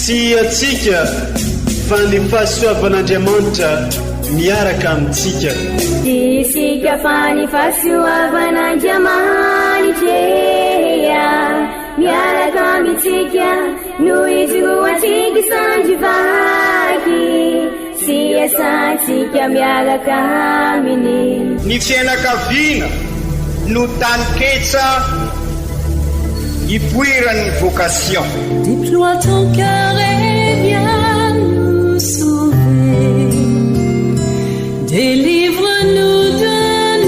Tsy antsika fa ny fahasoavan'Andriamanitra miaraka amintsika. Tsy isika fa ny fahasoavan'Andriamanitra miaraka amintsika no ijoroantsika sandry vaky sy iasantsika miaraka aminy. Ny fianakaviana no taninketsa ipoiran'ny vocation. Déploie ton cœur et viens nous sauver. Délivre-nous de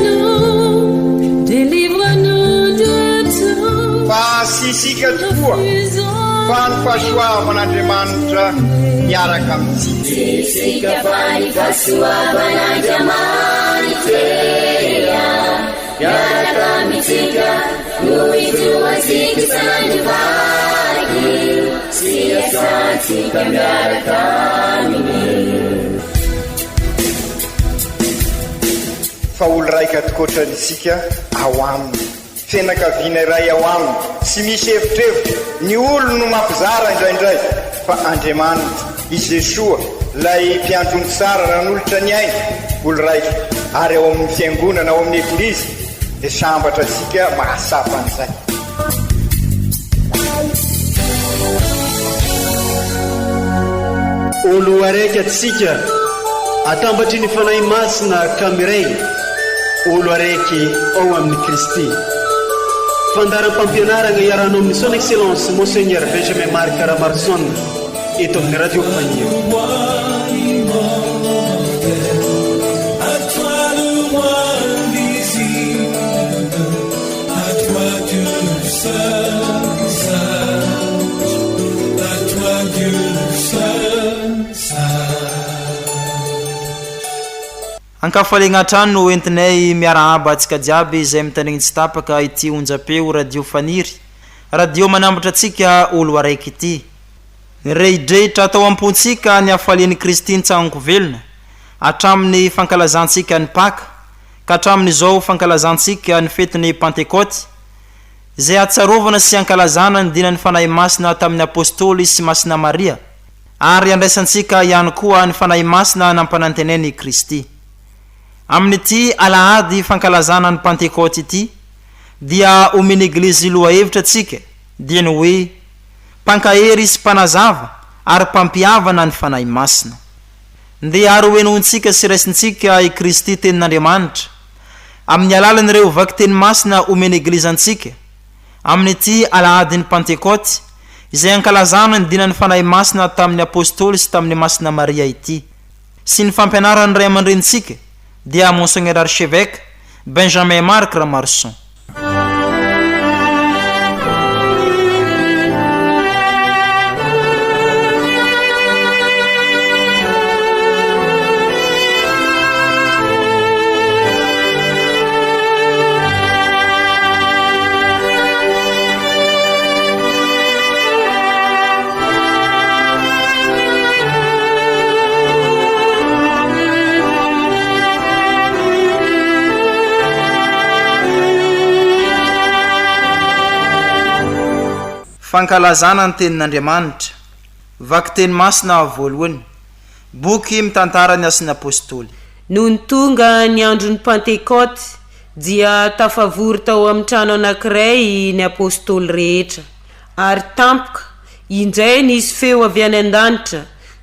nous, délivre-nous de tout. Fa tsy isika tokoa fa ny fahasoavan'Andriamanitra miaraka amintsika. Tsy isika fa ny fahasoavan'Andriamanitra miaraka amintsika no ijoroantsika sandry vaky sy iasantsika miaraka aminy. Fa olo raika tokoatrany isika ao aminy. Fianakaviana iray ao aminy, tsy misy evitrevitra, ny olony no mampizara indraindray, fa Andriamanitra, i Jesoa, ilay mpiandry omby tsara nanolotra ny ainy, olo raika, ary ao amin'ny Fiangonana, ao amin'ny Eglizy, dia sambatra antsika mahatsapa an'izay. Olo araiky atsika, atambatry ny Fanahy Masina ka miray, olo araiky ao amin'i Kristy. Fandaharam-pampianaragna iarahanao amin'ny Son Excellence Monseigneur Benjamin Marc Ramaroson eto amin'ny Radio Faniry. Ankafaliagna hatrany no entinay miarahaba antsika jiaby izay mitandregny tsy tapaka ity onjam-peo Radio Faniry, radio manambatra antsika olo araiky ity. Nirehidrehitra tao am-pontsika ny hafalian'i Kristy nitsangan-ko velona, hatramin'ny fankalazantsika ny Paka, ka hatramin'izao fankalazantsika ny fetin'ny Pantekôty, izay ahatsiarovana sy ankalazana ny dinan'ny Fanahy Masina tamin'ny Apôstôly sy Masina Maria, ary andraisantsika ihany koa ny Fanahy Masina nampanantenain'i Kristy. Amin'ity alahady fankalazana ny Pantekôty ity, dia omen'ny Eglizy lohahevitra antsika, dia ny hoe, Mpankahery sy Mpanazava ary Mpampihavana ny Fanahy Masina. Ndeha ary hohenointsika sy raisintsika i Kristy Tenin'Andriamanitra, amin'ny alalan'ireo vakiteny masina omen'ny Eglizy antsika, amin'ity alahadin'ny Pantekôty, izay ankalazana ny dinan'ny Fanahy Masina tamin'ny Apôstôly sy tamin'i Masina Maria ity, sy ny fampianaran'ny Ray aman-drenintsika, dia Monseigneur Archevêque Benjamin Marc Ramaroson. Fankalazana ny Tenin'Andriamanitra, Vakiteny Masina voalohany, Boky mitantara ny Asan'ny Apostoly. Nony tonga ny andron'ny Pantekôty, dia tafavory tao amin'ny trano anankiray ny apôstôly rehetra. Ary tampoka, injay nisy feo avy any an-danitra,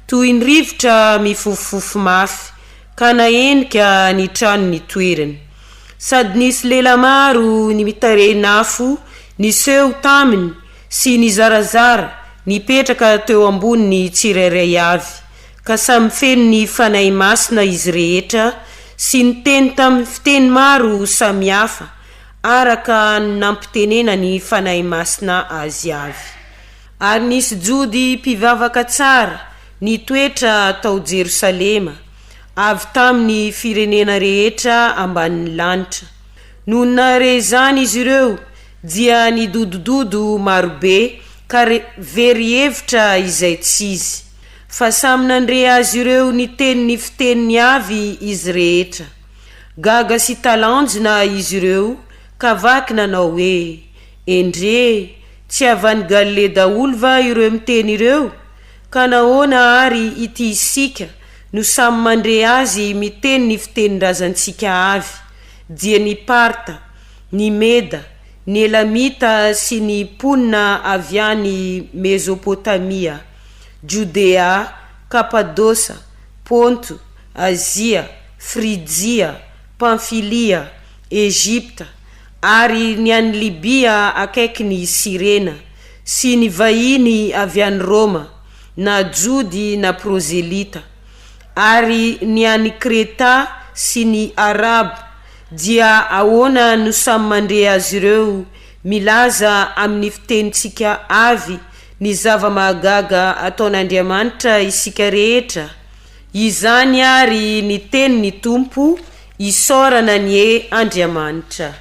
toy ny rivotra mifofofofo mafy, ka nahenika ny trano nitoerany. Sady nisy lela maro mitarehin'afo niseho taminy sy nizarazara nipetraka teo amboniny tsirairay avy, ka samy feno ny Fanahy Masina izy rehetra sy niteny tamin'ny fiteny maro samihafa, araka ny nampitenenan'ny Fanahy Masina azy avy. Ary nisy Jody mpivavaka tsara nitoetra tao Jerosalema, avy tamin'ny firenena rehetra ambanin'ny lanitra. Nony nahare izany izy ireo, dia nidodododo marobe ka very hevitra izaitsizy. Fa samy nandre azy ireo niteny ny fiteniny avy izy rehetra. Gaga sy talanjona izy ireo ka vaky nanao hoe, Endrey, tsy avy any Galilea daholo va ireo miteny ireo? Ka nahoana àry ity isika no samy mandre azy miteny ny fitenin-drazantsika avy, dia ny Parta, ny Meda, ny Elamita sy ny mponina avy any Mezopotamia, Jodea, Kapadosa, Ponto, Azia, Frijia, Pamfilia, Egypta, ary ny any Libia akaikin'i Sirena, sy ny vahiny avy any Roma, na Jody na prozelita, ary ny any Kreta sy ny Arabo, dia ahoana no samy mandre azy ireo milaza amin'ny fitenintsika avy ny zava-mahagaga ataon'Andriamanitra isika rehetra? Izany àry ny tenin'ny Tompo, isaorana anie Andriamanitra.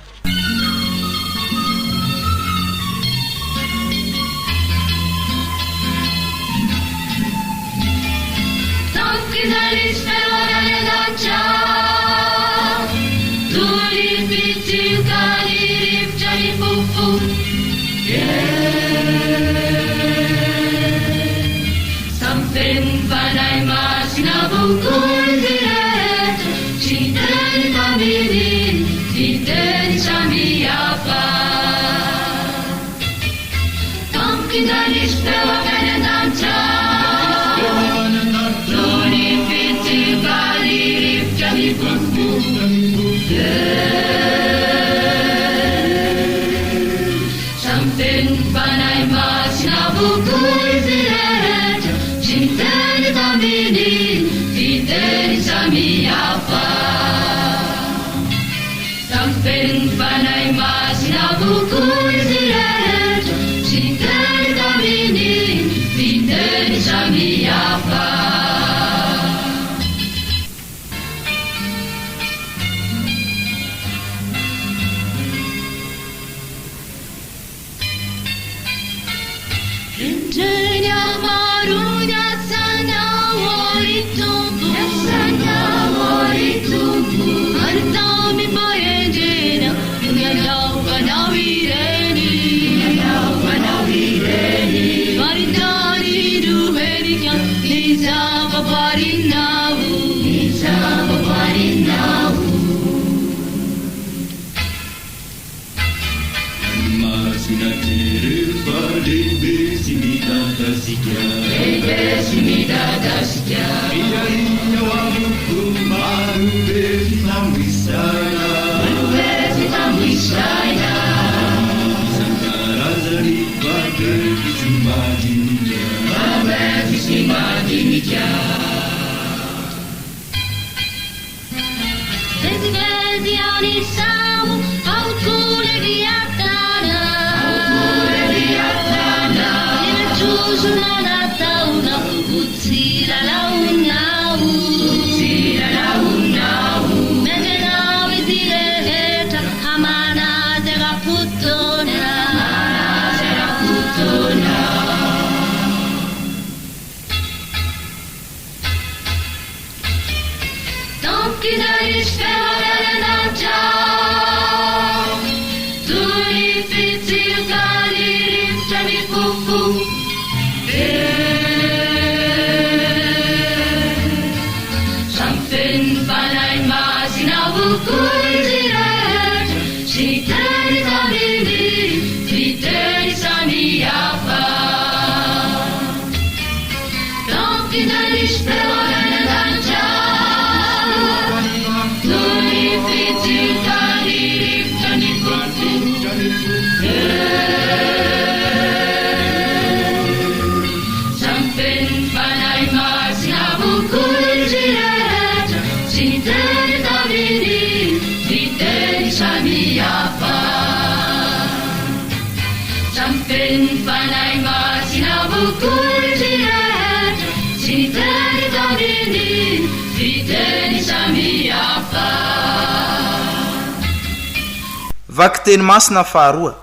Vakiteny masina faharoa,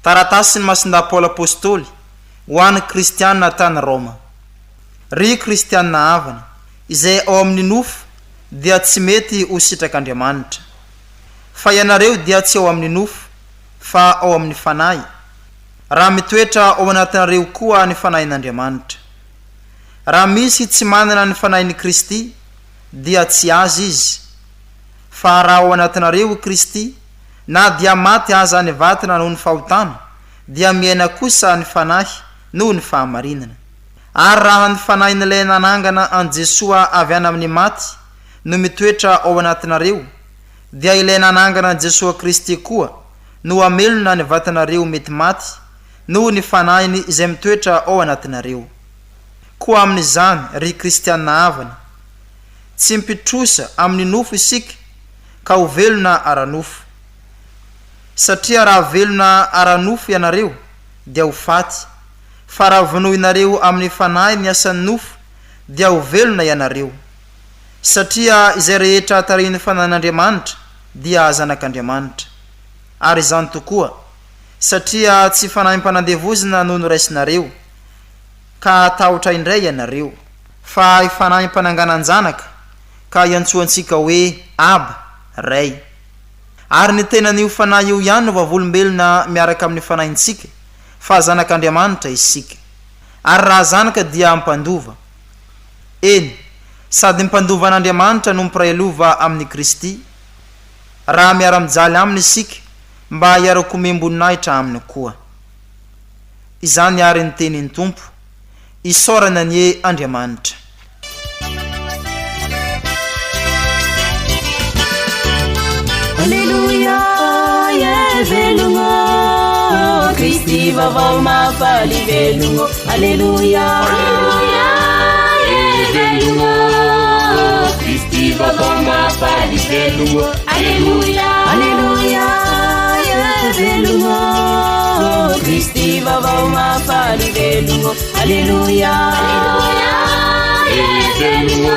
Taratasin'i Masindahy Paoly Apostoly ho an'ny kristiana tany Roma. Ry kristiana havana, izay ao amin'ny nofo dia tsy mety ho sitrak'Andriamanitra. Fa ianareo dia tsy ao amin'ny nofo, fa ao amin'ny Fanahy, raha mitoetra ao anatinareo koa ny Fanahin'Andriamanitra. Raha misy tsy manana ny Fanahin'i Kristy, dia tsy Azy izy. Fa raha ao anatinareo i Kristy, na dia maty aza ny vatana noho ny fahotana, dia miaina kosa ny fanahy noho ny fahamarinana. Ary raha ny Fanahin'Ilay nanangana an'i Jesoa avy any amin'ny maty no mitoetra ao anatinareo, dia Ilay nanangana an'i Jesoa Kristy koa no hamelona ny vatanareo mety maty noho ny Fanahiny izay mitoetra ao anatinareo. Koa amin'izany, ry kristiana havana, tsy mpitrosa amin'ny nofo isika ka ho velona ara-nofo. Satria raha velona ara-nofo ianareo, dia ho faty, fa raha vonoinareo amin'ny fanahy ny asan'ny nofo, dia ho velona ianareo. Satria izay rehetra tarihin'ny Fanahin'Andriamanitra dia zanak'Andriamanitra. Ary izany tokoa, satria tsy fanahim-panandevozina no noraisinareo, ka hatahotra indray ianareo, fa fanahim-pananganan-janaka, ka iantsoantsika hoe, Aba, Ray. Ary ny tenan'io Fanahy io ihany no vavolombelona miaraka amin'ny fanahintsika, fa zanak'Andriamanitra isika. Ary raha zanaka dia mpandova. Eny, sady mpandova an'Andriamanitra no mpiray lova amin'i Kristy, raha miara-mijaly Aminy isika, mba hiara-komem-boninahitra Aminy koa. Izany àry ny tenin'ny Tompo. Isaorana anie Andriamanitra. Aleloia, ie velogno, Kristy vaovao mahafaly velogno. Aleloia, Aleloia, ie velogno, Kristy vaovao mahafaly velogno. Aleloia, Aleloia, ie velogno, Kristy vaovao mahafaly velogno. Aleloia, Aleloia, ie velogno,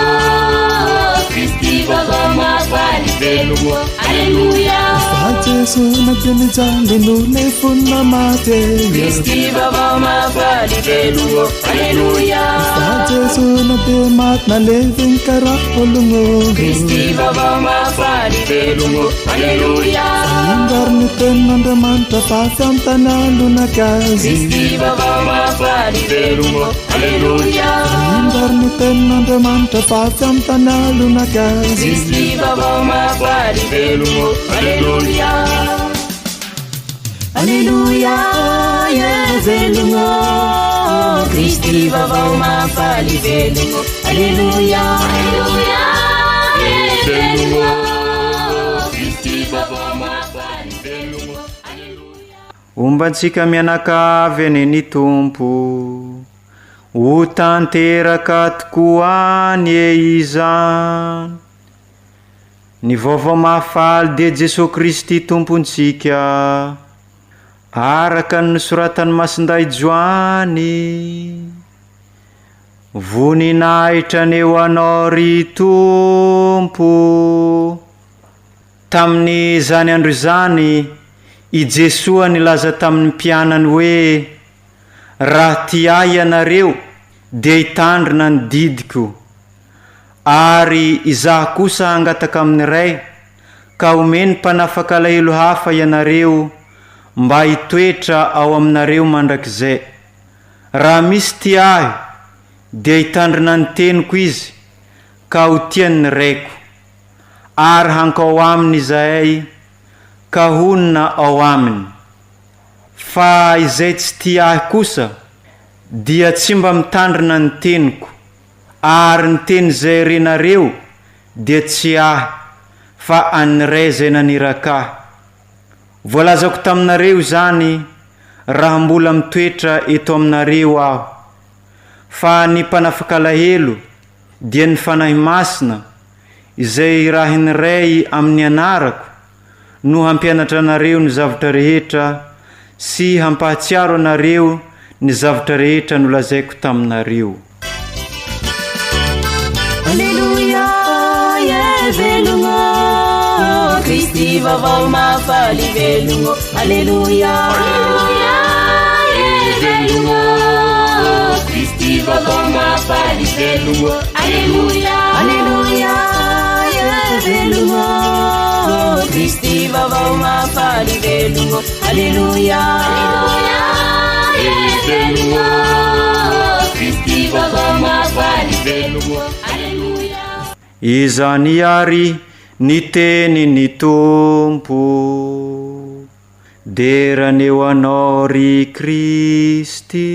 Kristy vaovao mahafaly velogno. Aleloia, Fa Jeso na dia nijaly no lefona maty e. Kristy vaovao mahafaly velogno. Aleloia, Fa Jeso na dia maty naleviny karaha ologno. Kristy vaovao mahafaly velogno. Aleloia, Indro ary ny tenin'Andriamanitra fa tsy amin'ny tany alonaka azy. Kristy vaovao mahafaly velogno. Aleloia, Indro ary ny tenin'Andriamanitra fa tsy amin'ny tany alonaka azy. Kristy vaovao mahafaly velogno. Aleloia, Aleloia, ie velogno, Kristy vaovao mahafaly velogno. Aleloia, Aleloia, ie velogno, Kristy vaovao mahafaly velogno. Aleloia. Homba antsika mianakavy anie ny Tompo. Ho tanteraka tokoa anie izany. Ny vaovao mahafaly dia Jesoa Kristy Tompontsika, araka ny nosoratan'i Masindahy Joany. Voninahitra anie ho Anao ry Tompo. Tamin'izany andro izany, i Jesoa nilaza tamin'ny mpianany hoe, Raha tia Ahy ianareo, dia hitandrina ny didiko. Ary Izaho kosa hangataka amin'ny Ray, ka homeny Mpanafaka alahelo hafa ianareo, mba hitoetra ao aminareo mandrakizay. Raha misy tia Ahy, dia hitandrina ny teniko izy, ka ho tian'ny Raiko. Ary hankao aminy izahay, ka honina ao aminy. Fa izay tsy tia Ahy kosa, dia tsy mba mitandrina ny teniko. Ary ny teny izay renareo dia tsy Ahy, fa an'ny Ray izay naniraka Ahy. Voalazako taminareo izany raha mbola mitoetra eto aminareo Aho. Fa ny Mpanafak'alahelo, dia ny Fanahy Masina, izay irahin'ny Ray amin'ny anarako, no hampianatra anareo ny zavtra rehetra sy hampahatsiaro anareo ny zavtra rehetra nolazaiko taminareo. Aleloia, ie velogno, Kristy vaovao mahafaly velogno. Aleloia, Aleloia, ie velogno, Kristy vaovao mahafaly velogno. Aleloia, Aleloia, ie velogno, Kristy vaovao mahafaly velogno. Aleloia, Aleloia, ie velogno, Kristy. vaovao mahafaly velogno. Aleloia. Izany àry ny tenin'ny Tompo. Dera anie ho Anao ry Kristy.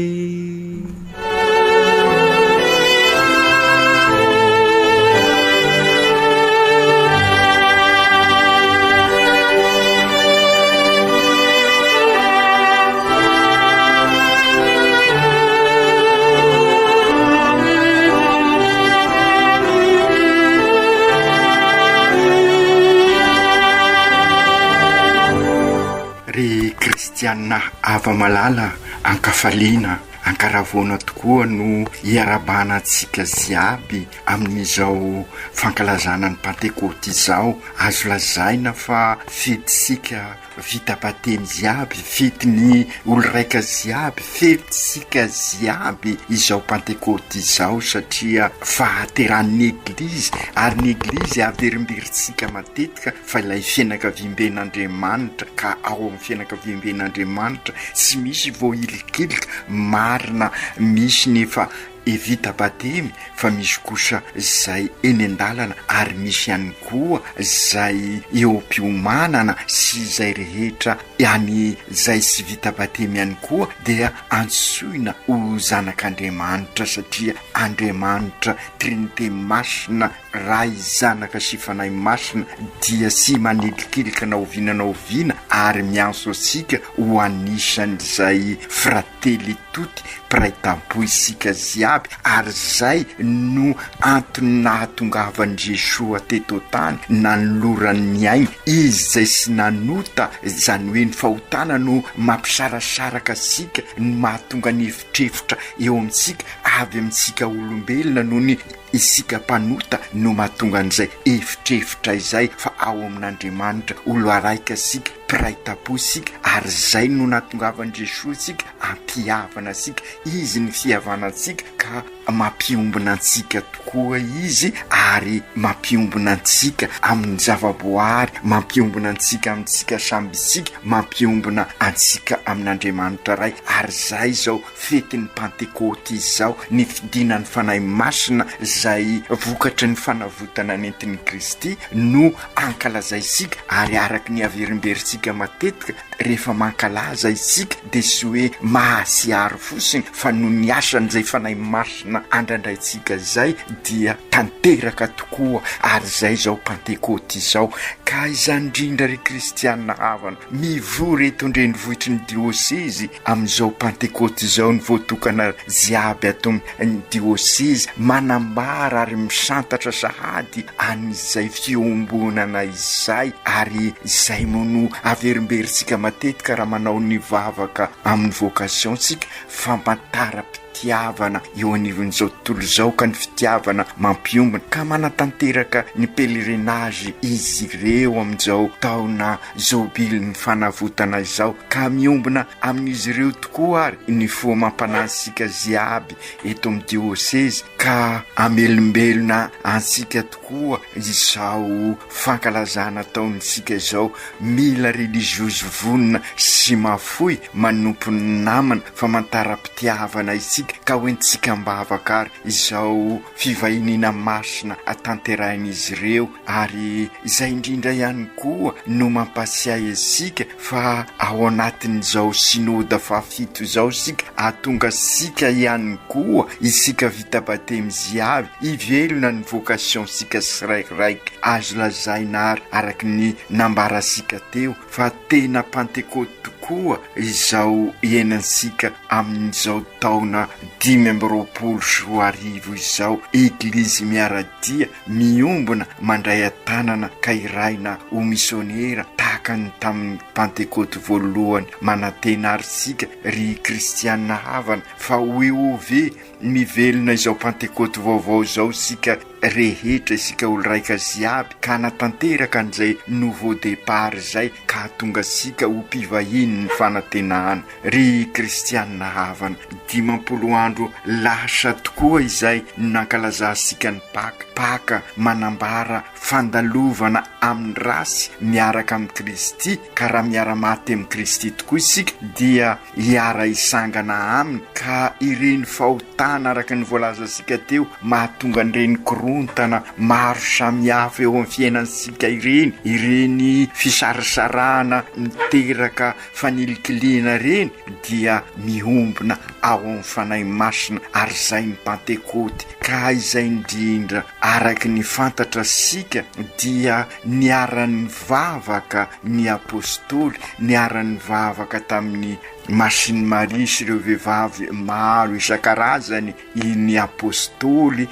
Ry kristiana hava-malala, an-kafaliana, an-karavoana tokoa no iarahabana antsika jiaby amin'izao fankalazana ny Pantekôty izao. Azo lazaina fa fetintsika vita batemy jiaby, fetin'ny olo raika jiaby, fetintsika jiaby izao Pantekôty izao satria fahateran'ny Eglizy ary ny Eglizy averimberintsika matetika fa ilay fianakaviamben'Andriamanitra ka ao amin'ny fianakaviamben'Andriamanitra tsy misy voahilikilika, marina misy nefa E vita batemy fa misy kosa zay eny an-dalana ary misy ihany koa zay eo am-piomanana sy zay rehetra any zay tsy vita batemy ihany koa dia antsoina ho zanak'Andriamanitra satria Andriamanitra Trinite Masina Ray Zanaka sy Fanahy Masina dia tsy manilikilika na oviana na oviana ary miantso antsika ho anisan'izay frately tutti mpiray tampo isika jiaby ary zay no antony nahatongavan'i Jesoa teto an-tany nanolorany ny ainy izy zay tsy nanota izany hoe ny fahotana no mampisarasaraka antsika no mahatonga ny efitrefitra eo amintsika avy amintsika olombelona noho ny Isika mpanota no mahatonga an'izay efitrefitra izay fa ao amin'Andriamanitra olo araika isika, mpiray tampo isika ary izay no nahatongavan'i Jesoa antsika hampihavana antsika, Izy ny fihavanantsika ka mampiombona antsika tokoa Izy ary mampiombona antsika amin'ny zava-boahary, mampiombona antsika amintsika samby isika, mampiombona antsika amin'Andriamanitra Ray ary izay izao Fetin'ny Pantekôty izao, ny fidinan'ny Fanahy Masina izay vokatry ny fanavotana nentin'i Kristy no ankalazaintsika, ary araka ny averimberintsika matetika, rehefa mankalaza isika dia tsy hoe mahatsiaro fotsiny fa noho ny asan'izay Fanahy Masina andrandraintsika izay dia tanteraka tokoa, ary izay izao Pantekôty izao. Ka izany indrindra ry kristiana havana, mivory eto an-drenivohitry ny diosezy, Amin'izao Pantekôty izao ny voatokana jiaby ato amin'ny diosezy manambara ary misantatra sahady an'izay fiombonana izay ary izay moa no averimberintsika matetika raha manao ny vavaka amin'ny vocation-tsika, famantaram-pitiavana eo anivon'izao tontolo izao ka ny fitiavana mampiombona ka manatanteraka ny pèlerinage izy ireo amin'izao taona Jobilin'ny fanavotana izao, ka miombona amin'izy ireo tokoa ary ny fo amam-panahintsika jiaby eto amin'ny diosezy, ka hamelombelona antsika tokoa izao fankalazana ataontsika izao, mila reliziozy vonona sy mafoy manompo ny namana, famantaram-pitiavana isika, ka hoentintsika am-bavaka ary izao fivahiniana masina tanterahin'izy ireo ary izay indrindra ihany koa no mampasiahy antsika fa ao anatin'izao synoda fahafito izao isika ahatonga antsika ihany koa isika vita batemy ziavy hivelona ny vocation-tsika tsirairaika. Azo lazaina ary araka ny nambarantsika teo fa tena pantekoty tokoa izao iainantsika amin'izao taona 2025 izao, Eglizy miara-dia, miombona, mandray an-tanana ka irahina ho misionera tahaka ny tamin'ny Pantekoty voalohany. Manantena àry isika, ry kristiana havana, fa ho EOV mivelona izao Pantekoty vaovao izao isika rehetra, isika olo-raika jiaby, ka hanatanteraka an'izay nouveau départ izay ka hahatonga antsika ho mpivahinin'ny fanantenana. Ry kristiana havana, 50 andro lasa tokoa izay no nankalazantsika ny Paka, Paka manambara fandalovana amin'ny ratsy miaraka amin'i Kristy, ka raha miara-maty amin'i Kristy tokoa isika dia hiara-hisangana Aminy, ka. ireny fahotana araka ny voalazantsika teo mahatonga an'ireny korontana maro samihafa eo amin'ny fiainantsika ireny, ireny fisarasarahana miteraka fanilikilihana ireny dia miombona ao amin'ny Fanahy Masina ary izay ny Pantekoty ka izay indrindra araka ny fantatra sika dia niara-nivavaka ny Apostoly, niara-nivavaka tamin'ny Masin'i Maria sy ireo vehivavy maro isan-karazany ny Apostoly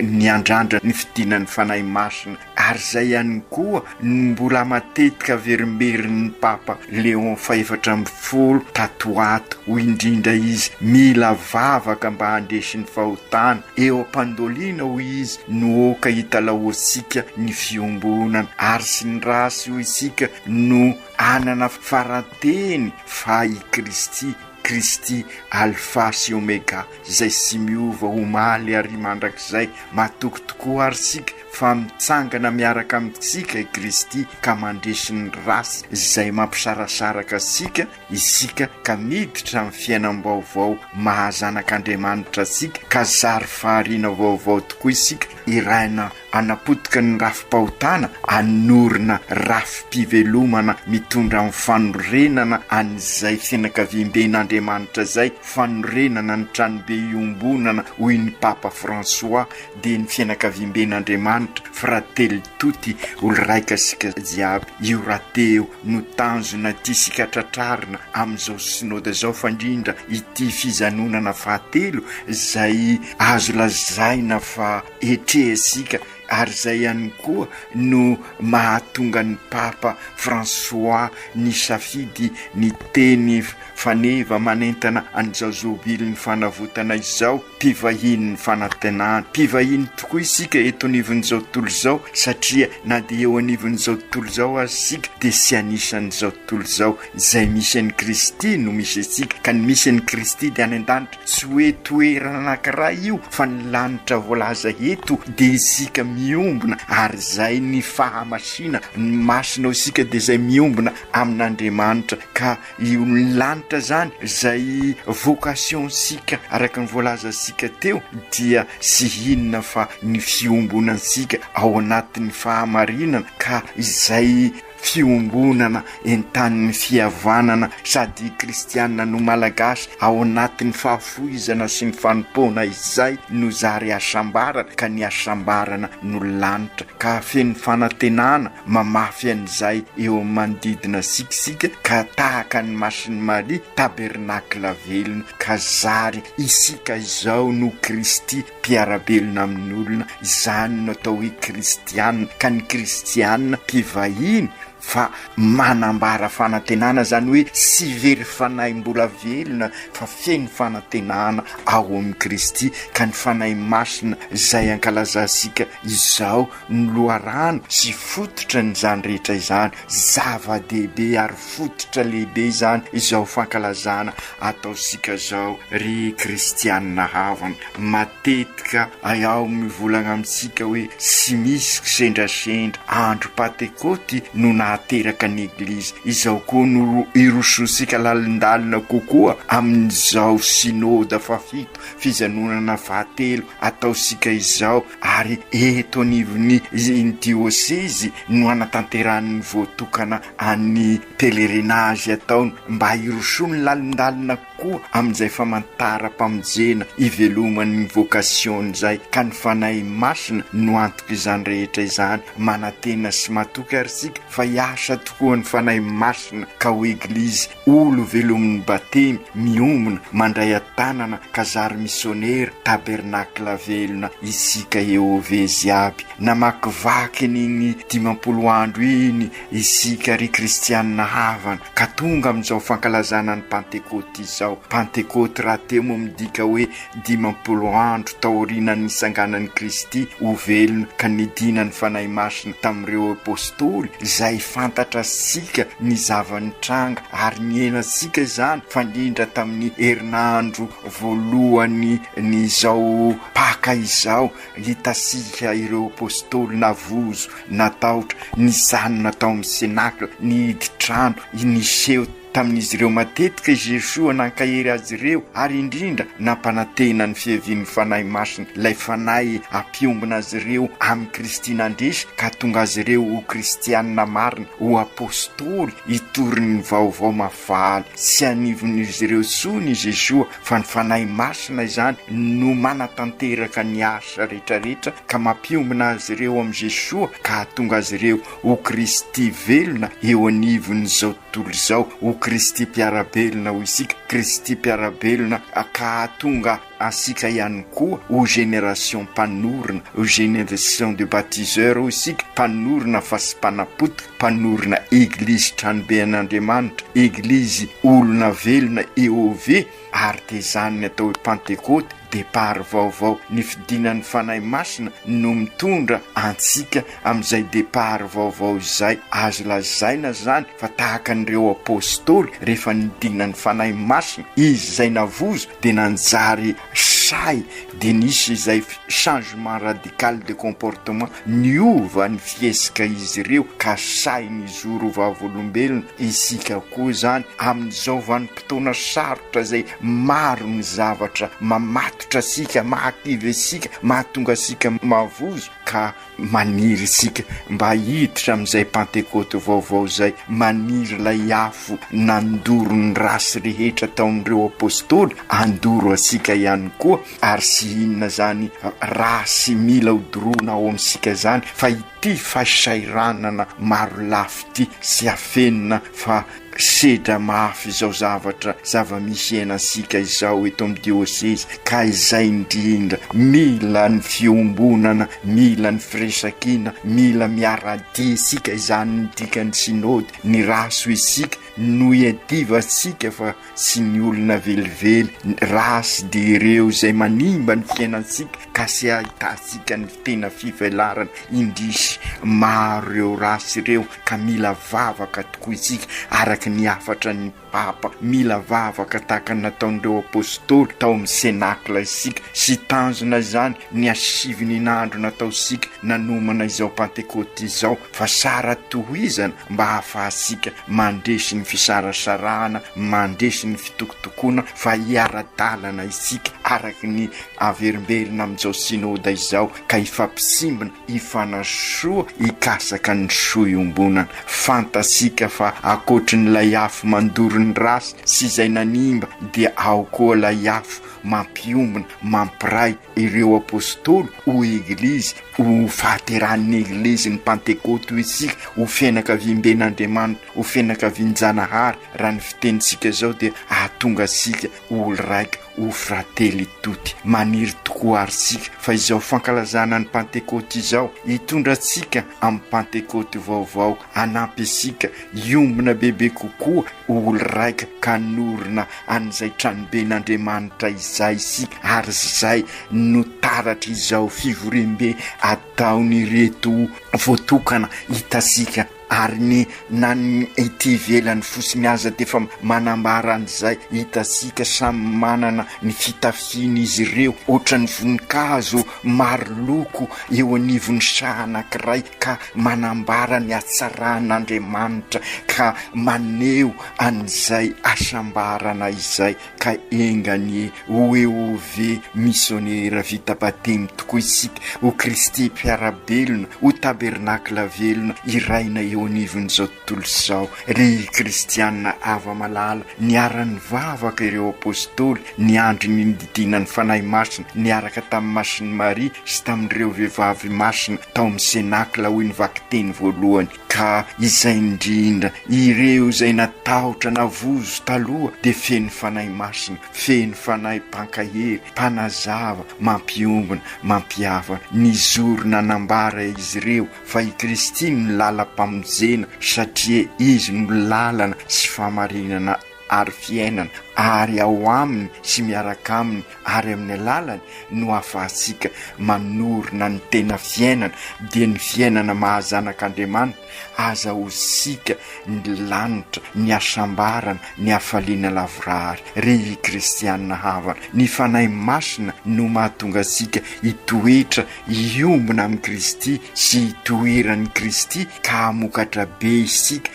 niandrandra ny fidinan'ny Fanahy Masina, ary izay ihany koa no mbola matetika averimberin'ny Papa Léon fahefatra ambin'ny folo tato ho ato, hoy indrindra izy, mila vavaka mba handresy ny fahotana, eo am-pandoliana hoy izy no oka hitalahoantsika ny fiombonana, ary sy ny rasy hoy isika no hanana faran-teny fa i Kristy, Kristy Alfa sy Omega, izay tsy miova omaly ary mandrakizay. Matoky tokoa àry isika fa mitsangana miaraka amintsika i Kristy ka mandresy ny ratsy izay mampisarasaraka antsika isika ka miditra amin'ny fiainam-baovao maha zanak'Andriamanitra antsika ka zary fahariana vaovao tokoa isika, irahina Hanapotika ny rafi-pahotana, hanorina rafi-pivelomana mitondra amin'ny fanorenana an'izay fianakaviamben'Andriamanitra izay, fanorenana ny tranobe iombonana, hoy ny Papa François, dia ny fianakaviamben'Andriamanitra, Fratelli tutti, olo-raika isika jiaby. Io rahateo no tanjona tiantsika tratrarina amin'izao Synoda izao fa indrindra ity fizanonana fahatelo izay azo lazaina fa Etrehantsika ary izay ihany koa no mahatonga ny Papa François nisafidy ny teny faneva manentana an'izao Jobilin'ny Fanavotana izao, mpivahinin'ny fanantenana. Mpivahiny tokoa isika eto anivon'izao tontolo izao satria na dia eo anivon'izao tontolo izao aza isika dia tsy anisan'izao tontolo izao. Izay misy an'i Kristy no misy antsika, ka ny misy an'i Kristy dia any an-danitra. Tsy hoe toerana anankiray io fa ny lanitra voalaza eto dia isika miombona ary izay ny fahamasina, ny masina ao isika dia izay miombona amin'Andriamanitra ka io lanitra izany izay vocation-tsika araka ny voalazantsika teo dia tsy inona fa ny fiombonantsika ao anatin'ny fahamarinana ka izay Fiombonana entanin'ny fihavanana sady kristiana no malagasy ao anatin'ny fahafoizana sy ny fanompoana izay no zary hasambarana ka ny hasambarana no lanitra ka feno fanantenana mamafy an'izay eo amin'ny manodidina antsika isika ka tahaka an'i Masin'i Maria tabernakla velona ka zary isika izao no Kristy mpiara-belona amin'olona, izany no atao hoe kristiana, ka ny kristiana mpivahiny fa manambara fanantenana, izany hoe tsy very fanahy mbola velona fa feno fanantenana ao amin'i Kristy, ka ny Fanahy Masina izay ankalazantsika izao no loharano sy fototra an'izany rehetra izany, zava-dehibe ary fototra lehibe izany izao fankalazana ataontsika izao ry kristiana havana. Matetika aho mivolagna amintsika hoe tsy misy kisendrasendra, andro Pantekôty no nahateraka ny Eglizy. Izao koa no irosoantsika lalindalina kokoa amin'izao Synoda fahafito, fijanonana fahatelo ataontsika izao, ary eto anivon'ny ny diosezy no hanatanterahan'ny voatokana an'ny pèlerinage ataony mba hirosoany lalindalina kokoa amin'izay famantaram-pamonjena iveloman'ny vocation izay ka ny Fanahy Masina no antok'izany rehetra izany. Manantena sy matoky ary isika fa hiasa tokoa ny Fanahy Masina ka ho Eglizy olo velomin'ny batemy, miombona, mandray an-tanana ka zary misionera, tabernakla velona isika EOV jiaby. Namakivaky an'iny 50 andro iny isika ry kristianina havana ka tonga amin'izao fankalazana ny Pantekôty izao. Pantekôty rahateo moa midika hoe 50 andro taorianan'ny nisanganan'i Kristy ho velona ka nidinan'ny Fanahy Masina tamin'ireo Apostoly izay fantatrasika ny zava-nitranga ary niainantsika izany fa indrindra tamin'ny herinandro voalohany n'izao Paka izao hitasika ireo Apostoly navozo, natahotra, nijanona tao amin'ny Senakla, nihidy trano, niseho. tamin'izy ireo matetika i Jesoa nankahery azy ireo ary indrindra nampanantena ny fiavian'ny Fanahy Masina, ilay Fanahy hampiombona azy ireo amin'i Kristy nandresy ka hahatonga azy ireo ho kristianina marina, ho apostoly hitory ny vaovao mahafaly. Tsy anivon'izy ireo intsony i Jesoa fa ny Fanahy Masina izany no manatanteraka ny asa rehetrarehetra ka mampiombona azy ireo amin'i Jesoa ka hahatonga azy ireo ho Kristy velona eo anivon'izao tontolo izao, ho Kristy mpiara-belona ho isika, Kristy mpiara-belona ka hahatonga antsika ihany koa ho génération mpanorina, ho génération de baptiseurs hoy isika, mpanorina fa tsy mpanapotika, mpanorina Eglizy tranobe an'Andriamanitra, Eglizy olona velona EOV, ary dia izany ny atao hoe Pantekoty, départ vaovao, ny fidinan'ny Fanahy Masina no mitondra antsika amin'izay départ vaovao izay, azo lazaina izany fa tahaka an'ireo Apostoly rehefa nidinan'ny Fanahy Masina, izy izay navozo dia nanjary sahy, dia nisy izay changement radical de comportement, niova ny fihetsika izy ireo ka sahy nijoro ho vavolombelona, isika koa izany amin'izao vanim-potoana sarotra izay maro ny zavatra mamatotra antsika, mahakivy antsika, mahatonga antsika mavozo ka maniry isika mba hiditra amin'izay Pantekoty vaovao izay, maniry ilay afo nandoro ny ratsy rehetra tao amin'ireo Apostoly handoro antsika ihany koa, ary tsy inona izany ratsy mila ho doroana ao amintsika izany fa ity fahasahiranana maro lafy ity tsy afenina fa Sedra mafy izao zavatra zava-misy iainantsika izao eto amin'ny diosezy ka izay indrindra mila ny fiombonana, mila ny firesakina, mila miara-dia isika, izany ny dikan'ny synode, ny raso isika no iadivantsika fa tsy ny olona velively, ny raso dia ireo izay manimba ny fiainantsika ka tsy ahitantsika ny tena fivelarana, indrisy maro ireo raso ireo ka mila vavaka tokoa isika araka ny hafatra ny Papa, mila vavaka tahaka ny nataon'ireo Apostoly tao amin'ny Cénacle isika, sy tanjona izany ny hasivin'inandro nataontsika nanomana izao Pantekoty izao, fa tsara tohizana mba hahafahantsika mandresy ny fisarasarahana, mandresy ny fitokotokoana fa hiara-dalana isika araka ny averimberina amin'izao Synoda izao ka hifampisimbina Hifanasoa hikasaka ny soa iombonana. Fantatsika fa ankoatrin'ilay afo mandoro ny rasy sy izay nanimba dia ao koa ilay afo mampiombona, mampiray ireo Apostoly ho Eglizy, ho fahaterahan'ny Eglizin'ny Pantekoty ho isika, ho fianakaviamben'Andriamanitra, ho fianakavian-Janahary, raha ny fitenintsika izao dia hahatonga antsika ho olo-raika. O Fratelli tutti, maniry tokoa àry isika fa izao fankalazana ny Pantekôty izao hitondra antsika amin'ny Pantekôty vaovao, hanampy antsika hiombona bebe kokoa ho olo-raika ka hanorina an'izay tranoben'Andriamanitra izay isika, ary izay no taratr'izao fivoriambe ataon'ireto voatokana hitantsika. Ary ny na ny ety ivelany fotsiny aza dia efa manambara an'izay hitantsika samy manana ny fitafian'izy ireo ohatran'ny voninkazo maro loko eo anivon'ny saha anankiray ka manambara ny hatsaran'Andriamanitra ka maneho an'izay hasambarana izay ka enga anie ho EOV misionera vita batemy tokoa isika, ho Kristy mpiara-belona, ho tabernakla velona iraina eo anivon'izao tontolo izao. Ry kristiana hava-malala, niara-nivavaka ireo Apostoly, niandry ny nidinan'ny Fanahy Masina, niaraka tamin'i Masin'i Maria sy tamin'ireo vehivavy masina tao amin'ny Senakla, hoy ny vakiteny voalohany. Ka izay indrindra, ireo izay natahotra navozo taloha dia feno Fanahy Masina, feno Fanahy mpankahery, mpanazava, mampiombona, mampihavana. Nijoro nanambara izy ireo fa i Kristy no lalam-pamonjena satria Izy no lalana sy fahamarinana ary fiainana, ary ao Aminy sy miaraka Aminy ary amin'ny alalany no ahafahantsika manorina ny tena fiainana, dia ny fiainana maha zanak'Andriamanitra, azahoantsika ny lanitra, ny hasambarana, ny hafaliana lavorary. Ry kristiana havana, ny Fanahy Masina no mahatonga antsika hitoetra hiombona amin'i Kristy sy hitoeran'i Kristy ka hamokatra be isika.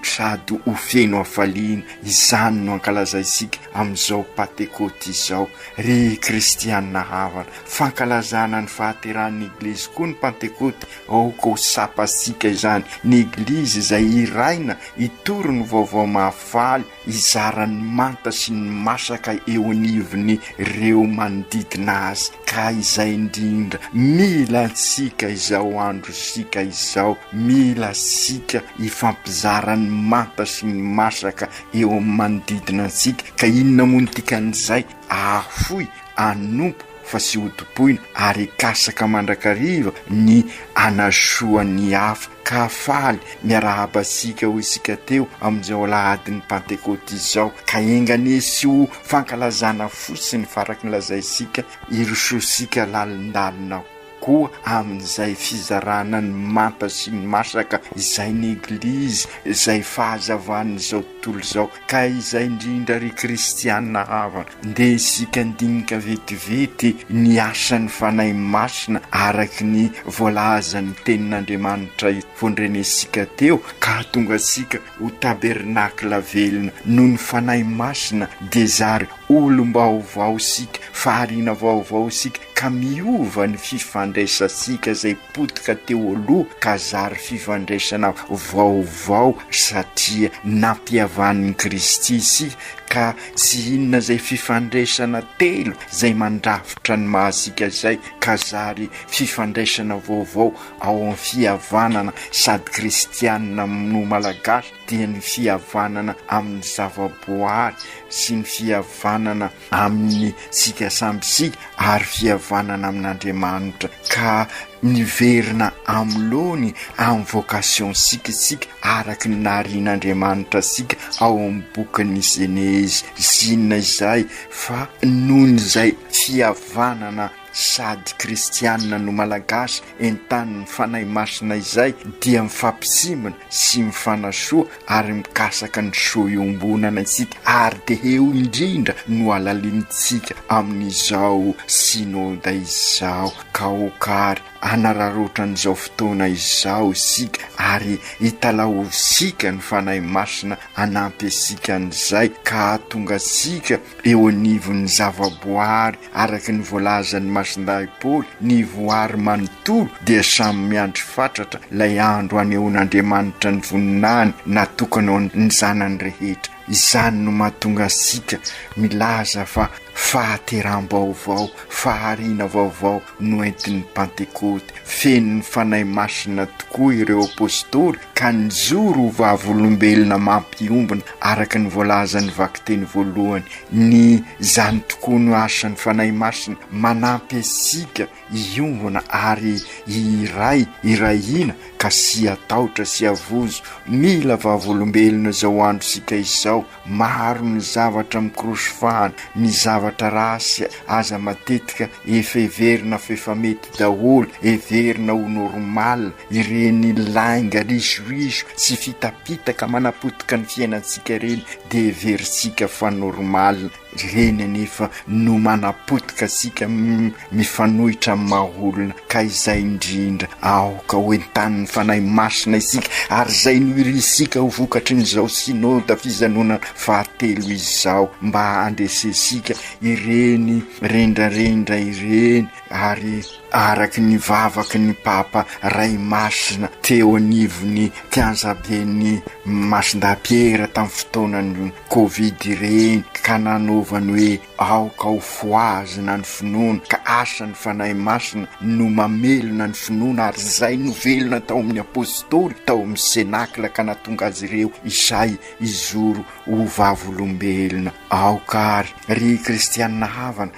sady ho feno hafaliana. Izany no ankalazaintsika amin'izao Pantekôty izao. Ry kristiana havana, fankalazana ny fahaterahan'ny Eglizy koa ny Pantekôty, aoka ho tsapantsika izany. Ny Eglizy izay hiraina hitory ny vaovao mahafaly, hizara ny manta sy ny masaka eo anivon'ireo manodidina azy. Ka izay indrindra, mila antsika izao androntsika izao, mila antsika hifampizara ny manta sy ny masaka eo amin'ny manodidina antsika. Ka inona moa no dikan'izay? Ahafoy, hanompo fa tsy hotompoina ary hikasaka mandrakariva ny hanasoa ny hafa. Ka faly miarahaba antsika hoy isika teo amin'izao alahadin'ny Pantekôty izao. Ka enga anie tsy ho fankalazana fotsiny fa araka ny lazaintsika, hirosoantsika lalindalina koa amin'izay fizarana ny manta sy ny masaka izay ny Eglizy, izay fahazavan'izao tontolo izao. Ka izay indrindra ry kristiana havana, ndeha isika handinika vetivety ny asan'ny Fanahy Masina araka ny voalazan'ny Tenin'Andriamanitra voandrenesika teo ka hahatonga antsika ho tabernakla velona noho ny Fanahy Masina dia zary olom-baovao isika, fahariana vaovao isika ka miova ny fifandraisantsika izay potika teo aloha ka zary fifandraisana vaovao satria nampihavan'i Kristy isika ka tsy inona izay fifandraisana telo izay mandrafitra ny maha isika izay ka zary fifandraisana vaovao ao amin'ny fihavanana sady kristianina no malagasy dia ny fihavanana amin'ny zavaboary sy ny fihavanana amin'ny tsika samby isika ary fihavanana amin'Andriamanitra ka miverina amin'ny laony amin'ny vocation sika isika araka ny naharian'Andriamanitra antsika ao amin'ny bokin'ny Genezy sy inona izay fa noho izay fihavanana sady kristianina no malagasy entanin'ny Fanahy Masina izay dia mifampitsimbina sy mifanasoa ary mikasaka ny soa iombonana isika ary dia eo indrindra no halalinintsika amin'izao Synoda izao ka aoka ary hanararaotra an'izao fotoana izao isika ary hitalahoantsika ny Fanahy Masina hanampy antsika an'izay ka hahatonga antsika eo anivon'ny zavaboary araka ny voalazan'i Masindahy Paoly, ny voary manontolo dia samy miandry fatratra ilay andro hanehoan'Andriamanitra ny voninahiny natokana ho an'ny zanany rehetra. Izany no mahatonga antsika milaza fa fahateraham-baovao, fahariana vaovao no entin'ny Pantekôty. Feno ny Fanahy Masina tokoa ireo Apôstôly ka nijoro ho vavolombelona mampiombona araka ny voalazan'ny vakiteny voalohany. Ny izany tokoa no asan'ny Fanahy Masina, manampy antsika hiombona ary hiray hiray hina ka sy hatahotra sy havozo. Mila vavolombelona izao androntsika izao. Maro ny zavatra mikorosofahana, ny zavatra rasy aza matetika efa heverina fa efa mety daholo, heverina ho normal, ireny lainga risoriso sy fitapitaka manapotika ny fiainantsika ireny dia heverintsika fa normal, ireny anefa no manapotika antsika mifanohitra amin'ny maha olona ka izay indrindra aoka ho entanin'ny Fanahy Masina isika ary izay no irintsika ho vokatrin'izao Synoda Fizanonana fahatelo izao mba handresentsika ireny rendrarendra ireny ary araka ny vavaky ny Papa Ray Masina teo anivon'ny kianjaben'ny Masindahy Piera tamin'ny fotoanan'ny Covid ireny ka nanaovany hoe Aoka ho fohazina ny finoana, ka asan'ny Fanahy Masina no mamelona ny finoana, ary izay no velona tao amin'ny Apostoly, tao amin'ny Senakla, ka nahatonga azy ireo izay hijoro ho vavolombelona. Aoka àry, ry kristiana havana,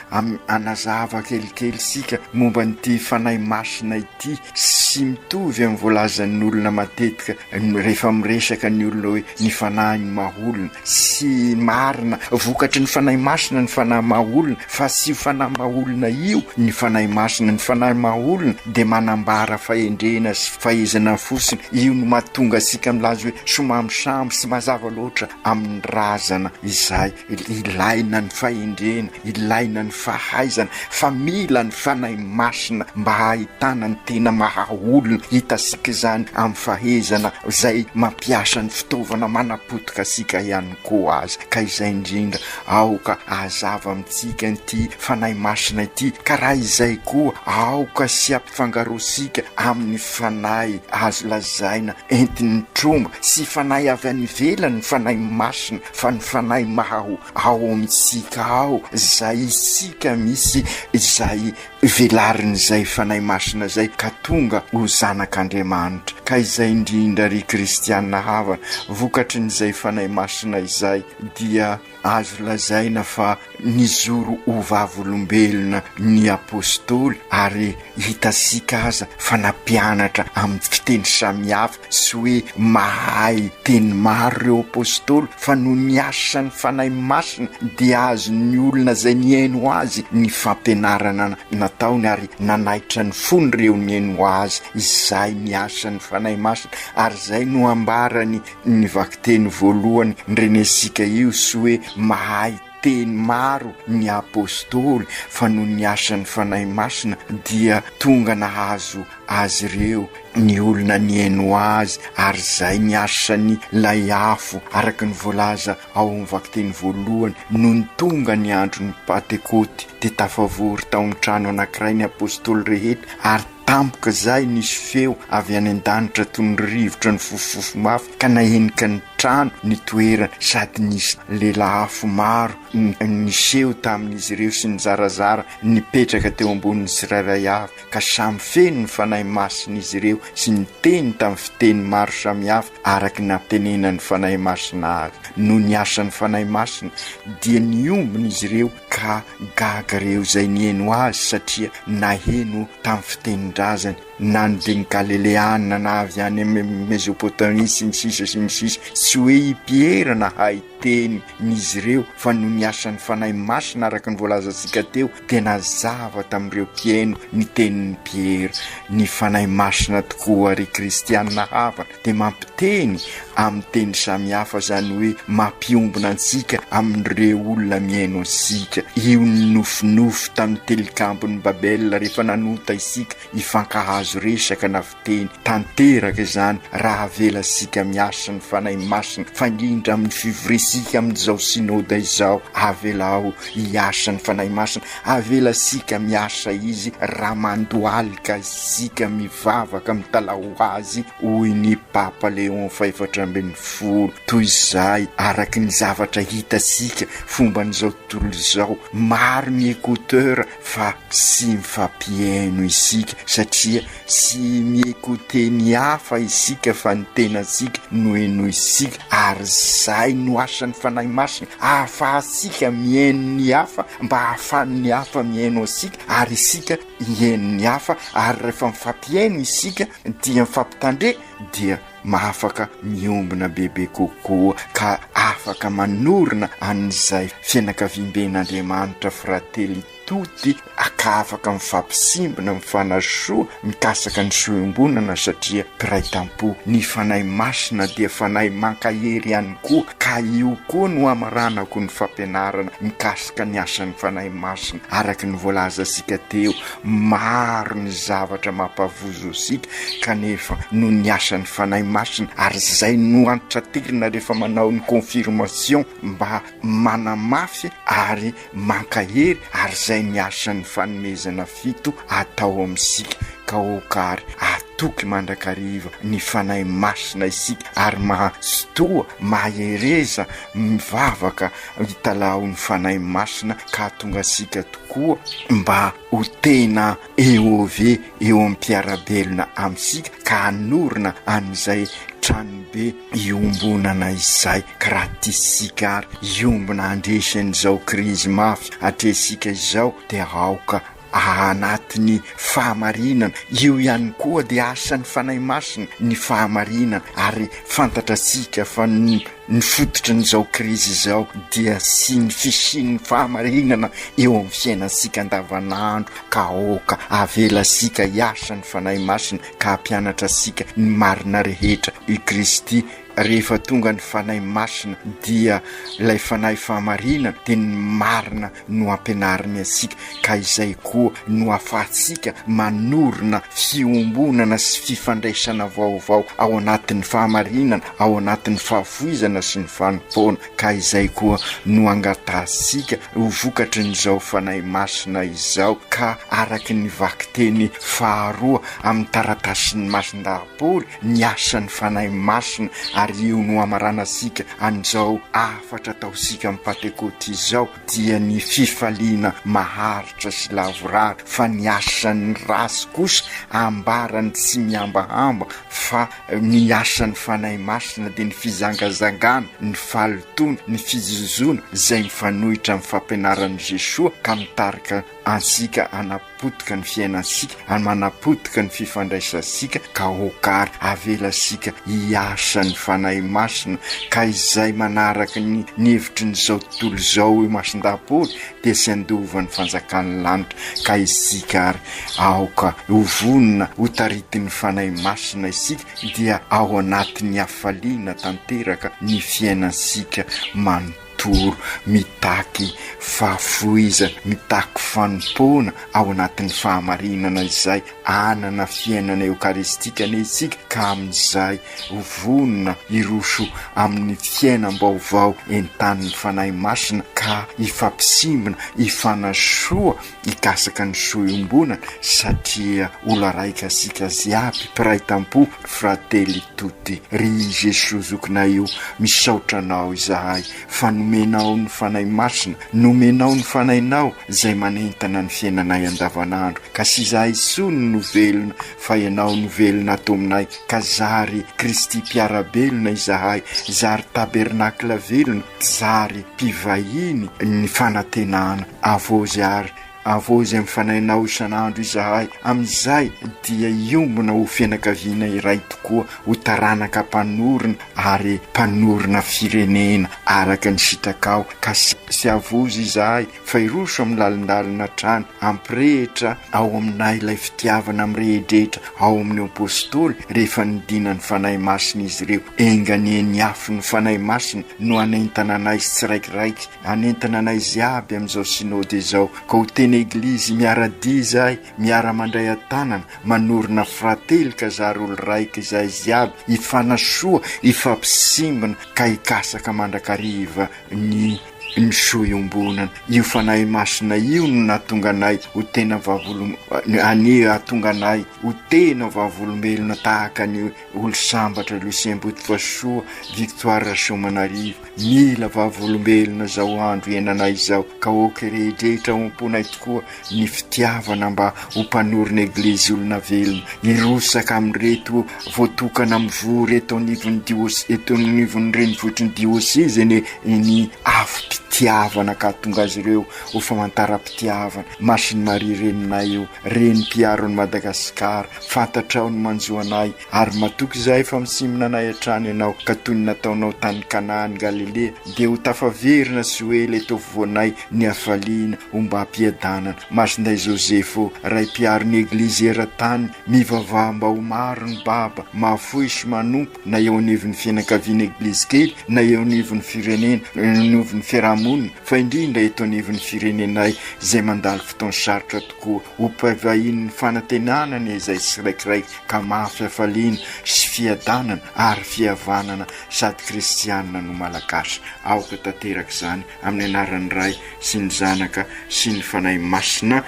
hanazava kelikely isika momba an'ity Fanahy Masina ity, tsy mitovy amin'ny voalazan'ny olona matetika rehefa miresaka ny olona hoe ny fanahin'ny maha olona. Tsy marina. Vokatry ny Fanahy Masina ny fanahy. fanahy maha olona, fa tsy io fanahy maha olona io ny Fanahy Masina. Ny fanahy maha olona dia manambara fahendrena sy fahaizana fotsiny, io no mahatonga antsika milaza hoe somambisamby sy mazava loatra amin'ny razana izay. Ilaina ny fahendrena, ilaina ny fahaizana, fa mila ny Fanahy Masina mba hahitana ny tena maha olona. Hitantsika izany amin'ny fahezana izay mampiasa ny fitaovana manapotika antsika ihany koa aza. Ka izay indrindra, aoka hazava amintsika ity Fanahy Masina ity, ka raha izay koa, aoka sy ampifangaroantsika amin'ny fanahy azo lazaina entin'ny tromba sy fanahy avy any ivelany ny Fanahy Masina, fa ny Fanahy maha ao amintsika ao, izay isika misy izay velarin'izay Fanahy Masina izay ka tonga ho zanak'Andriamanitra. Ka izay indrindra ry kristiana havana, vokatrin'izay Fanahy Masina izay dia azo lazaina fa nijoro ho vavolombelona ny Apostoly ary hitantsika aza fa nampianatra amin'ny fiteny samihafa, tsy hoe mahay teny maro ireo Apostoly fa noho ny asan'ny Fanahy Masina dia azon'ny olona izay nihaino azy ny fampianarana nataony ary nanaitra ny fon'ireo nihaino azy izay ny asan'ny Fanahy Masina ary izay no ambarany Ny vakiteny voalohany ndrenesika io sy hoe mahay teny maro ny apostoly fa noho ny asan'ny Fanahy Masina dia tonga nahazo azy ireo ny olona nihaino azy ary izay ny asan'ny lay afo araka ny voalaza ao amin'ny vakiteny voalohany nony tonga ny andron'ny Pantekoty dia tafavory tao amin'ny trano anankiray ny apostoly rehetra ary Tampoka izay nisy feo avy any an-danitra toy ny rivotra nifofofofo mafy ka nahenika ny trano nitoerany sady nisy lela afo maro niseho tamin'izy ireo sy nizarazara nipetraka teo ambonin'ny tsirairay avy ka samy feno ny Fanahy Masina izy ireo sy niteny tamin'ny fiteny maro samihafa araka ny nampitenenan'ny Fanahy Masina azy. Noho ny asan'ny Fanahy Masina dia niombona izy ireo ka gaga ireo izay nihaino azy satria naheno tamin'ny fitenin-drazany, na ny teny galileana na avy any Mesopotamia sy ny sisa sy ny sisa. Tsy hoe i Piera nahay teny n'izy ireo fa noho ny asan'ny Fanahy Masina araka ny voalazantsika teo dia nazava tamin'ireo mpihaino ny tenin'i Piera. Ny Fanahy Masina tokoa ry kristiana havana dia mampiteny amin'ny teny samihafa, izany hoe mampiombona antsika amin'ireo olona mihaino antsika. Io ny nofinofy tamin'ny tilikambon'i Babela rehefa nanota isika, hifankahazo resaka na fiteny. Tanteraka izany raha avelantsika miasa ny Fanahy Masina, fa indrindra amin'ny fivoriantsika amin'izao Synoda izao. Avelao hiasa ny Fanahy Masina, avelantsika miasa Izy raha mandohalika isika mivavaka mitalaho Azy, hoy ny Papa Léon fahefatra ambin'ny folo. Toy izay, araka ny zavatra hitantsika fomban'izao tontolo izao, maro ny écouteur fa tsy mifampihaino isika satria tsy mi-écouter ny hafa isika fa ny tenantsika no henointsika ary izay no asan'ny Fanahy Masina ahafahantsika mihaino ny hafa mba ahafahan'ny hafa mihaino antsika ary isika hihaino ny hafa ary rehefa mifampihaino isika dia mifampitandre dia mahafaka miombona bebe kokoa ka afaka manorina an'izay fianakaviamben'Andriamanitra frately tutti ka afaka mifampisimbina mifanasoa mikasaka ny soa iombonana satria mpiray tampo. Ny Fanahy Masina dia Fanahy mankahery ihany koa ka io koa no hamaranako ny fampianarana mikasika ny asan'ny Fanahy Masina araka ny voalazantsika teo. Maro ny zavatra mampavozo antsika kanefa noho ny asan'ny Fanahy Masina ary izay no antraterina rehefa manao ny confirmation mba manamafy ary mankahery ary izay ny asan'ny fanomezana fito atao amintsika ka aoka ary atoky mandrakariva ny Fanahy Masina isika ary mazotoa mahereza mivavaka hitalaho ny Fanahy Masina ka hahatonga antsika tokoa mba ho tena EOV eo amin'ny mpiara-belona amintsika ka hanorina an'izay tranobe iombonana izay ka raha tiantsika ary hiombona handresy an'izao krizy mafy atrehintsika izao dia aoka anatin'ny fahamarinana, io ihany koa dia asan'ny Fanahy Masina ny fahamarinana ary fantatratsika fa ny. Ny fototrin'izao krizy izao dia sy ny fisian'ny fahamarinana eo amin'ny fiainantsika andavanandro ka aoka avelantsika hiasa ny Fanahy Masina ka hampianatra antsika ny marina rehetra i Kristy. Rehefa tonga ny Fanahy Masina dia ilay Fanahy fahamarinana dia ny marina no ampianariny antsika ka izay koa no ahafahantsika manorina fiombonana sy fifandraisana vaovao ao anatin'ny fahamarinana, ao anatin'ny fahafoizana sy ny fanompoana ka izay koa no angatahantsika ho vokatrin'izao Fanahy Masina izao ka araka ny vakiteny faharoa amin'ny taratasin'ny Masindahy Paoly ny asan'ny Fanahy Masina ary io no hamaranantsika an'izao hafatra ataontsika amin'ny Pantekôty izao dia ny fifaliana maharitra sy lavorary fa ny asan'ny ratsy kosa ambarany tsy mihambahamba fa ny asan'ny Fanahy Masina dia ny fizangazangana, ny fahalotoana, ny fizozoana izay mifanohitra amin'ny fampianaran'i Jesoa ka mitarika antsika hanapotika ny fiainantsika ary manapotika ny fifandraisantsika ka aoka ary avelantsika hiasa ny Fanahy Masina ka izay manaraka ny ny hevitry ny izao tontolo izao hoy Masindahy Paoly dia tsy handova ny fanjakan'ny lanitra ka isika ary aoka ho vonona ho taritin'ny Fanahy Masina isika dia ao anatin'ny hafaliana tanteraka ny fiainantsika manontolo. Toro mitaky fahafoizana, mitaky fanompoana ao anatin'ny fahamarinana izay hanana fiainana eokaristika anie isika ka amin'izay ho vonona hiroso amin'ny fiainam-baovao entanin'ny Fanahy Masina ka hifampisimbina, hifanasoa, hikasaka ny soa iombonana satria olo araika isika jiaby mpiray tampo Fratelli tutti. Ry Jesoa zokinay o, misaotra Anao izahay fa nomenao ny Fanahy Masina, nomenao ny Fanahinao izay manentana ny fiainanay andavanandro, ka tsy izahay intsony no velona fa Ianao no velona ato aminay, ka zary Kristy mpiara-belona izahay, zary tabernakla velona, zary mpivahiny ny fanantenana. Avozy ary Avozy amin'ny fanahinao isan'andro izahay, amin'izay dia hiombona ho fianakaviana iray tokoa, ho taranaka mpanorina ary mpanorina firenena araka ny sitrakao, ka sy avozy izahay fa hiroso amin'ny lalindalina hatrany, hampirehitra ao aminay ilay fitiavana mirehidrehitra ao amin'ny Apostoly rehefa nidinan'ny Fanahy Masina izy ireo. Enga anie ny afon'ny Fanahy Masina no hanentana anay tsiraikiraiky Hanentana anay jiaby amin'izao Synode izao ka ho tena Eglizy miara-dia izahay, miara-mandray an-tanana, manorina frately ka zary olo raika izahay jiaby, hifanasoa, hifampisimbina ka hikasaka mandrakariva ny ny soa iombonana. Io Fanahy Masina io no nahatonga anay ho tena vavolom anie hahatonga anay ho tena vavolombelona tahaka ny olo sambatra Lucien Botofasoa, Victoire Rasoamanarivo. Mila vavolombelona izao andro iainanay izao ka ok rehidrehitra ao am-ponay tokoa ny fitiavana mba ho mpanorina eglizy olona velona hirosaka amin'ireto voatokana mivory eto anivon'ny diosy eto anivon'ny renivohitry ny diosezy anie ny afom-pitiavana ka hahatonga azy ireo ho famantaram-pitiavana Masin'i Maria reninay io reny mpiaro an'i Madagasikara fantatrao ny manjo anay Ary matoky izahay fa misimina anay hatrany Ianao, ka toy ny nataonao tany Kanà any Galilea, dia ho tafaverina sy ho ela eto afovoanay ny hafaliana ombam-piadanana. Masindahy Joseph ô, Ray mpiaro ny Eglizy eran-tany, mivavaha mba ho maro ny baba, mahafoy sy manompo, na eo anivon'ny fianakaviana Eglizy kely, na eo anivon'ny firenena, eo anivon'ny fiaraha-monina, fa indrindra eto anivon'ny firenenay izay mandalo fotoan-sarotra tokoa. Ho mpivahiny ny fanantenana anie izay tsiraikiraiky. ka mafy hafaliana sy fiadanana ary fihavanana sady kristianina no malagasy. Aoka tanteraka izany amin'ny anaran'ny Ray sy ny Zanaka sy ny Fanahy Masina.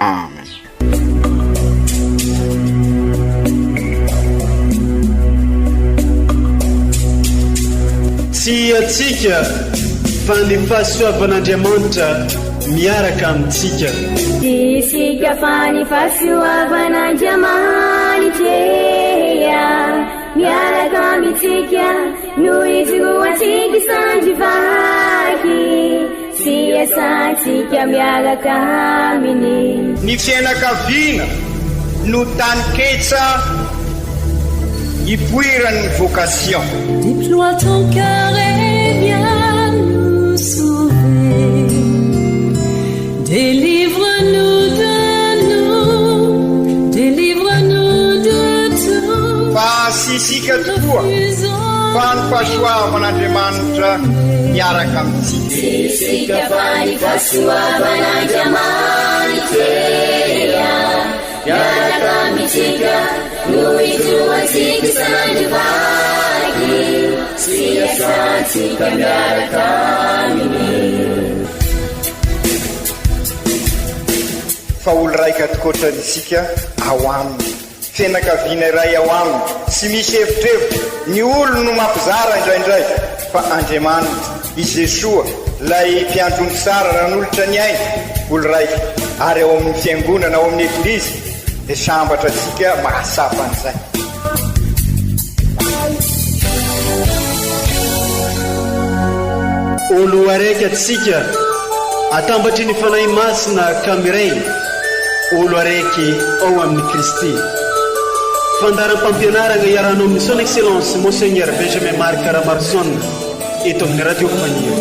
Amen. Tsy antsika fa ny fahasoavan'Andriamanitra miaraka amintsika. Tsy isika fa ny fahasoavan'Andriamanitra miaraka amintsika no ijoroantsika sandry vaky sy iasantsika miaraka aminy. Ny fianakaviana no taninketsa ipoiran'ny vocation. Déploie ton cœur et. miaraka amintsika. Tsy isika fa ny fahasoavan'Andriamanitra miaraka amintsika no ijoroantsika sandry vaky sy iasantsika miaraka aminy. Fa olo raika tokoatra isika ao aminy. Fianakaviana iray ao aminy, tsy misy evitrevitra, ny olony no mampizara indraindray, fa Andriamanitra, i Jesoa, ilay mpiandry omby tsara nanolotra ny ainy, olo raika, ary ao amin'ny fiangonana, ao amin'ny Eglizy, dia sambatra antsika mahatsapa an'izay. Olo araiky atsika atambatry ny Fanahy Masina ka miray olo araiky ao amin'i Kristy. Fandaharam-pampianaragna iarahanao amin'ny Son Excellence Monseigneur Benjamin Marc Ramaroson eto amin'ny Radio Faniry.